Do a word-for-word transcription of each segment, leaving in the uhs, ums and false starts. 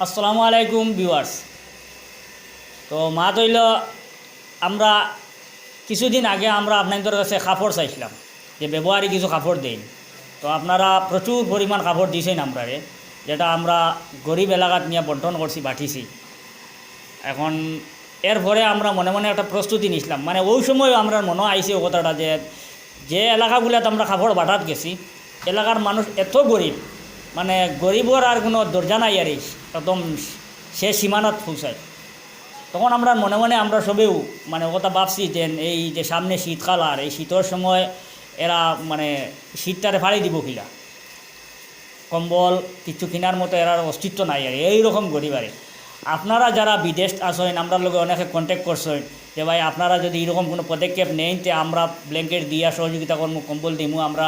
আসসালামু আলাইকুম ভিউয়ার্স। তো মাত অইল, আমরা কিছুদিন আগে আমরা আপনাইন্তর কাছে কাপড় চাইছিলাম, যে ব্যবহারী কিছু কাপড় দেইন। তো আপনারা প্রচুর পরিমাণ কাপড় দিছেন আমরারে, যেটা আমরা গরিব এলাকাত নিয়া বন্টন করছি, বাটিছি। এখন এরপরে আমরা মনে মনে একটা প্রস্তুতি নিছিলাম, মানে ওই সময় আমরার মনো আইছে ও কথাটা যে, যে এলাকাগুলাত আমরা কাপড় বাটাত গেছি, এলাকার মানুষ এত গরিব, মানে গরিবর আর কোনো দরজা নাই আর, একদম শেষ সীমানাত পৌঁছায়। তখন আমরা মনে মনে আমরা সবেউ মানে ও কথা ভাবছি যে এই যে সামনে শীতকাল, আর এই শীতর সময় এরা মানে শীতটারে ফাড়ি দিব কিলা, কম্বল কিচ্ছু কিনার মতো এরার অস্তিত্ব নাই আর, এইরকম গরিব আর। আপনারা যারা বিদেশ আছেন, আমরার লগে অনেকে কন্ট্যাক্ট করছেন যে ভাই আপনারা যদি এরকম কোনো পদক্ষেপ নেন, তে আমরা ব্ল্যাঙ্কেট দিয়া সহযোগিতা করমু, কম্বল দিমু, আমরা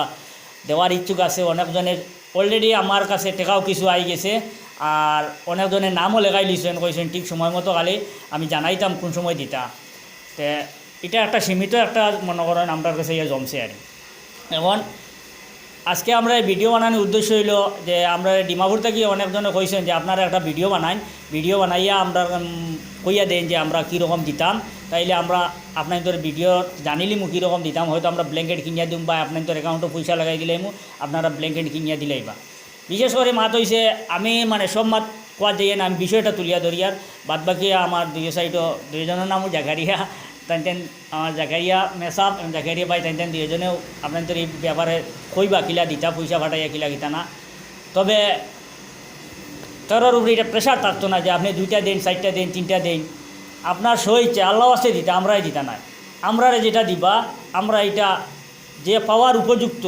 দেওয়ার ইচ্ছুক আছে। অনেকজনের অলরেডি আমার কাছে টেকাও কিছু আই গেছে, আর অনেকজনের নামও লেখাই লিছেন, কইছেন ঠিক সময় মতো খালি আমি জানাইতাম কোন সময় দিতা। তে এটা একটা সীমিত একটা মনে করেন আমরার কাছে ইয়ে জমছে আর কি। এখন আজকে আমরা এই ভিডিও বানানোর উদ্দেশ্য হইল যে আমরা ডিমাপুর থেকে অনেকজনে কইছেন যে আপনারা একটা ভিডিও বানাইন, ভিডিও বানাইয়া আমরা উম, কইয়া দেন যে আমরা কীরকম দিতাম, তাইলে আমরা আপনাদের ভিডিও জানিলিমু কীরকম দিতাম। হয়তো আমরা ব্ল্যাঙ্কেট কিনিয়া দিম বা আপনাদের অ্যাকাউন্টে পয়সা লাগাই দিলাইমু, আপনারা ব্ল্যাঙ্কেট কিনিয়া দিলাইবা। বিশেষ করে মাত হইছে, আমি মানে সব মাত কোয়া যাইয়ে না, আমি বিষয়টা তুলিয়া ধরিয়ার। বাদ বাকি আমার দুই সাইডও দুইজনের নামও জাকারিয়া, তাইন তাইন আমার জাকারিয়া মেসাব এবং জাকারিয়া ভাই, তাইন তাইন দুইজনেও আপনাদের এই ব্যাপারে কইবা কিলা দিতা, পয়সা ফাটাইয়া কিলা দিতা না। তবে তারার উপরে এটা প্রেশার থাকতো না যে আপনি দুইটা দিন, চারটা দিন, তিনটা দিন, আপনার সই ইচ্ছে আল্লাহ আসতে দিতা, আমরাই দিতা নাই। আমরারে যেটা দিবা, আমরা এটা যে পাওয়ার উপযুক্ত,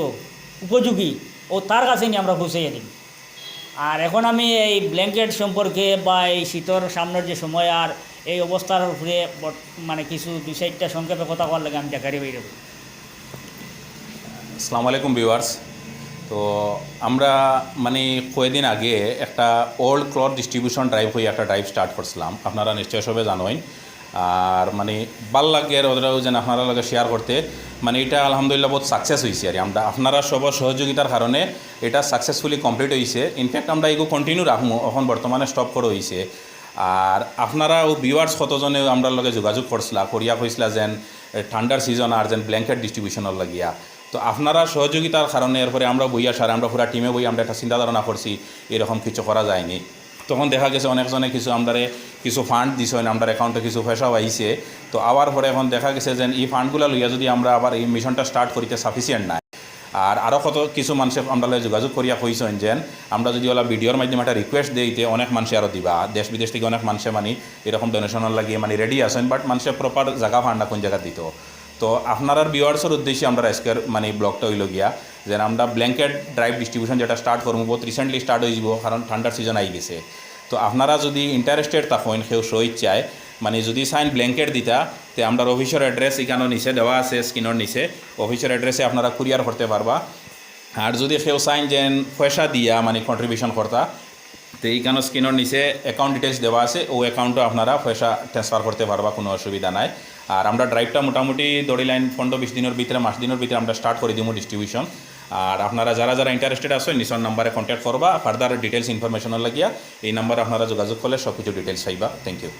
উপযোগী, ও তার কাছে নিয়ে আমরা পৌঁছাইয়া দিই। আর এখন আমি এই ব্ল্যাঙ্কেট সম্পর্কে বা এই শীতর সামনের যে সময় আর এই অবস্থার উপরে বর্ত- মানে কিছু দুই চারটা সংক্ষেপে কথা কওয়ার লাগে আমি জাকারি বাইরে। আসসালামু আলাইকুম ভিউয়ার্স। তো আমরা মানে কয়েকদিন আগে একটা ওল্ড ক্লথ ডিস্ট্রিবিউশন ড্রাইভ হয়ে একটা ড্রাইভ স্টার্ট করছিলাম, আপনারা নিশ্চয় সবে জানোইন। আর মানে ভালা লাগে আর ওদেরও যেন আপনারা লগে শেয়ার করতে, মানে এটা আলহামদুলিল্লাহ বহুত সাকসেস হয়েছে আর কি। আমরা আপনারা সব সহযোগিতার কারণে এটা সাকসেসফুলি কমপ্লিট হয়েছে। ইনফ্যাক্ট আমরা এগু কন্টিনিউ রাখমু, এখন বর্তমানে স্টপ করা হয়েছে। আর আপনারা ও ভিউয়ার্স কতজনে আমরার লগে যোগাযোগ করছিলা, করিয়া কইছিলা যেন এ, ঠান্ডার সিজন আর যেন ব্ল্যাঙ্কেট ডিস্ট্রিবিউশনের লাগিয়া। তো আপনারা সহযোগিতার কারণে এরপরে আমরা বইয়া সারে আমরা পুরা টিমে বই আমরা একটা চিন্তা ধারণা করছি এরকম কিছু করা যায়নি। তখন দেখা গেছে অনেকজনে কিছু আমরারে কিছু ফান্ড দিছেন, আমরার অ্যাকাউন্টে কিছু পয়সাও আইছে। তো আবার পরে এখন দেখা গেছে যে এই ফান্ডগুলা লইয়া যদি আমরা আবার এই মিশনটা স্টার্ট করিতে সাফিসিয়েন্ট নাই। আর আরও কত কিছু মানুষে আমরা লগে যোগাযোগ করিয়া কইছেন যে আমরা যদি ওলা ভিডিওর মাধ্যমে একটা রিকোয়েস্ট দেইতে অনেক মানুষে আরও দিবা, দেশ বিদেশ থেকে অনেক মানুষে মানে এরকম ডোনেশনের লাগিয়ে মানে রেডি আছেন, বাট মানুষে প্রপার জায়গা ফান্ড না কোন জায়গা দিত। তো আপনারার ভিউয়ার্সের উদ্দেশ্যে আমরা আজকের মানে ব্লগটা হইল গিয়া যে আমরা ব্ল্যাঙ্কেট ড্রাইভ ডিস্ট্রিবিউশন যেটা স্টার্ট করবো, বহুত রিসেন্টলি স্টার্ট হয়ে যাব, কারণ ঠান্ডার সিজন আই গেছে। তো আপনারা যদি ইন্টারেস্টেড থাকেন কেউ স্বইচ্ছায় মানে যদি চাইন ব্ল্যাঙ্কেট দিতা, তে আমরা অফিসের অ্যাড্রেস এখানে নিচে দেওয়া আছে, স্ক্রিনের নিচে অফিসের অ্যাড্রেসে আপনারা কুরিয়ার করতে পারবা। আর যদি কেউ চাইন যে পয়সা দিয়া মানে কন্ট্রিবিউশন করতা, তো এইখানে স্ক্রিনের নিচে অ্যাকাউন্ট ডিটেলস দেওয়া আছে, ওই অ্যাকাউন্টও আপনারা পয়সা ট্রান্সফার করতে পারবা, কোনো অসুবিধা নাই। আর আমরা ড্রাইভটা মোটামুটি ধরি লাইন পনেরো বিশ দিনের ভিতরে, মাস দিনের ভিতরে আমরা স্টার্ট করে দিব ডিস্ট্রিবিউশন। আর আপনারা যারা যারা ইন্টারেস্টেড আছেন নিচের নাম্বারে কন্ট্যাক্ট করবা ফার্দার ডিটেলস ইনফরমেশনের লাগিয়া। এই নাম্বারে আপনারা যোগাযোগ করলে সব কিছু ডিটেলস পাইবা। Thank you.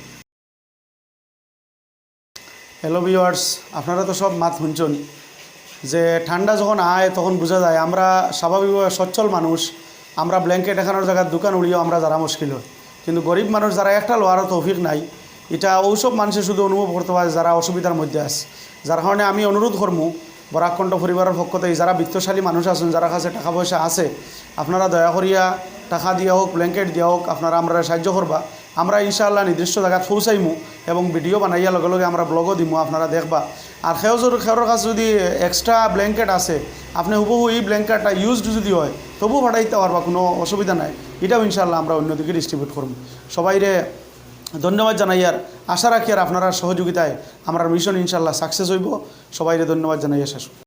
হ্যালো ভিউয়ার্স, আপনারা তো সব মাত শুনছেন যে ঠান্ডা যখন আয় তখন বোঝা যায় আমরা স্বাভাবিকভাবে সচ্ছল মানুষ, আমরা ব্ল্যাঙ্কেট এখানোর জায়গার দোকান উড়িয়েও আমরা যারা মুশকিল হয়। কিন্তু গরিব মানুষ যারা একটা লোয়ারও তৌফিক নাই, এটা ওসব মানুষে শুধু অনুভব করতে পারে যারা অসুবিধার মধ্যে আছে। যার কারণে আমি অনুরোধ করমু বরাক কণ্ঠ পরিবারের পক্ষ থেকে যারা বিত্তশালী মানুষ আছেন, যারা কাছে টাকা পয়সা আছে, আপনারা দয়া করিয়া টাকা দিয়া হোক, ব্ল্যাঙ্কেট দিয়া হোক, আপনারা আমরা সাহায্য করবা। আমরা ইনশাআল্লাহ নির্দিষ্ট জায়গাত পৌঁছাইমু এবং ভিডিও বানাইয়া লগে লগে আমরা ব্লগও দিমু, আপনারা দেখবা। আর কেউ যদি কেউর কাছে যদি এক্সট্রা ব্ল্যাঙ্কেট আছে, আপনি হুবহু এই ব্ল্যাঙ্কেটটা ইউজড যদি হয় তবু পাঠাইতে পারবা, কোনো অসুবিধা নাই। এটাও ইনশাআল্লাহ আমরা অন্যদিকে ডিস্ট্রিবিউট করবো। সবাইরে ধন্যবাদ জানাই আর আশা রাখি আর আপনারা সহযোগিতায় আমরা মিশন ইনশাআল্লাহ সাকসেস হইব। সবাইরে ধন্যবাদ জানাই আর শেষ।